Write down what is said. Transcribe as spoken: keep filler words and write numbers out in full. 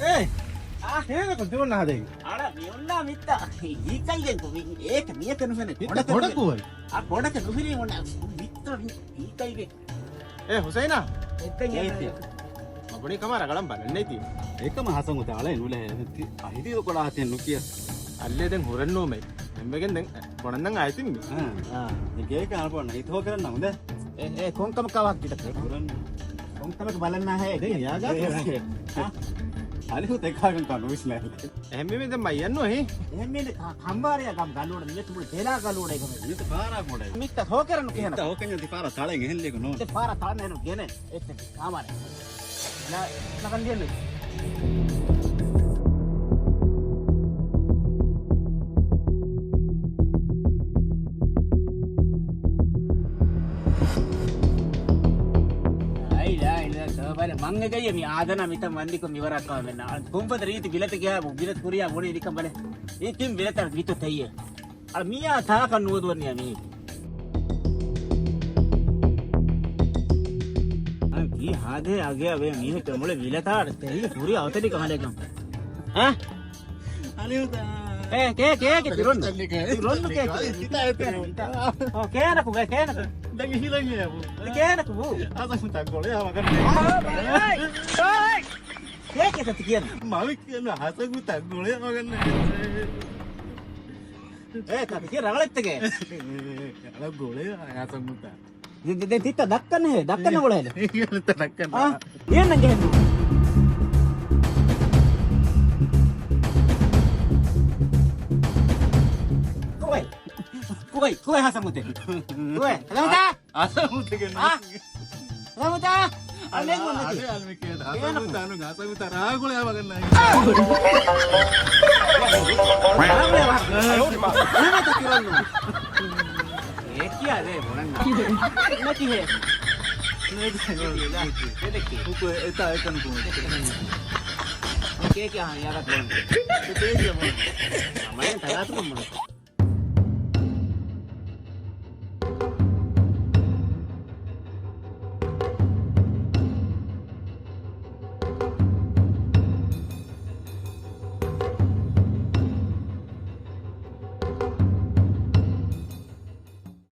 އޭ! އާ! އޭނަކު ދުވަން ހަދައި. އަޅާ، މި އޮންނާ މިއްތާ. ހީކައިގެން ކު މި އޭކަ މިޔަކަ ނުފެނެ. ބޮޑަކަ ބޮޑަކު ނުފެނެ. އޮތް. އާ، ބޮޑަކަ ނުފިރީ އޮންނާ. މިއްތާ މި ހީކައިގެން. އޭ ހުސައިނާ. އެއްތެން އޭ އޭނަ. ތި. ބަބުނީ ކަމާ ރަގަޅަން ބަލަންނޭތީ. އެކަމަ ހަސަން އުތާ އަޅެ ނުލެހޭ. ތި އަހިރީ ކޮޅާ ތި ނުކިޔަ. އައްލޭ ދެން ހުރެން ނޫމެ. އެންމެގެން ދެން ބޮނަން އައިތިން މި. އާ. އާ. އެ ގޭކަ އަޅު ނައިތޯ ކަރަން ނަމުދެ. އެ، އެ، ކޮން ކަމަކާ ވާ ކިތަކެ؟ ކުރަން. ކޮން ކަމަކަށް ބަލަންނާ ހޭ؟ ދެން ޔާގާ. އާ. އަލިހު ތެކާގަން ކާ ނުވިސްނާ. އެހެންމީމެ ދެން މައްޔަންނު އެހި. އެހެންމީމެ ކަ-، ކަންބާރިޔާ ގަމް ގަލޫޑަ މިއަތު މުޅި ތެލާ ގަލޫޑަ އެކަމެ. މިތަ ފާރާ މޮޑެ. މިތަ ހޯކެރަނު ކިހަނަ. މިތަ ހޯކެން ތި ފާރާ ތަޅެން އެހެންލެގު ނޯން. ތި ފާރާ ތަޅެން އެހެން ގެނެ. އެއްޗެއް ކާމާރެ. ނަ-، ނަގަން ދިޔަނީ. އައި، ލާ، ލާ، ތޯ ބަލަ، މަންގަގައްޔަ މި އާދަނާ މިތަން ވަންދިކޮށް މިވަރަށް ކާމެންނާ. ކޮންފަދަ ރީތި ބިލަތެއް ގެހާ، ބިލަތު ކުރިޔާ ބުނި ނިކަން ބަލެ. އެ ތިން ބިލަތަށް ވިތު ތެއްޔެ. އަޅަ މިޔާ ތާކަށް ނުވަދުވަންޏާ މީ. އަން ކީ ހާދޭ އަގެއަށް ވޭ މީހެއް މުޅި ވިލަތާ ތެރީ ފުރި އަވަތަރި ކަހަލެކަން. އަ؟ އަލިހުދާ. އޭ، ކޭ، ކޭ، ކޭ، ތިރޮން. ތިރޮން ކޭ، ކޭ. ކޭ، ކޭ. އޯ، ކޭނަކު، ކޭ، ކޭނަކު. ދެން ހިލަން އޭ ބު. ކޭނަކު ބު. އަސަ މުތަ ގޮޅެއް ހަމަ ގަންނަ. އޭ، އޭ. ކޭ، ކޭ، ތަތި ކިޔަން. މަވި ކިޔަން ހަސަ މުތަ ގޮޅެއް ހަމަ ގަންނަ. އޭ، ތަތި ކިޔަން ރަގަޅެއްތެގެ. އަޅަ ގޮޅެއް ހަސަ މުތަ. ދެ-، ދެ-، ދެ ތިއްތަ ދައްކަން ހޭ، ދައްކަން އެ، ގޮޅަ ހޭ. އެ، ތިއްތަ ދައްކަން. އާ، އޭނަ ޖެހެން. ކުވެ. ކުވެ، ކުވެ ހަސަ މުތެ. ކުވެ. ހަސަ މުތާ. ހަސަ މުތެ ގެން. އާ. ހަސަ މުތާ. އަލެ ގޮންނަ ތި. އަދެ އަލްމި ކޭ. ހަސަ މުތާ ނު ހަސަ މުތާ ރާގުޅެ ހަމަ ގަންނަ. އޭ ކިޔާ ދޭ ބޮނަން. ނަކި ހޭ. ނަކި ހޭ. އެދެކި. އުކު އެތާ އެކަން ކުމެ. ކޭ ކިޔާ ހަން ޔާރަ ބޮނަން. ކޭ ކިޔާ ބޮނަން. މައިން ތަރާތު ބޮނަން.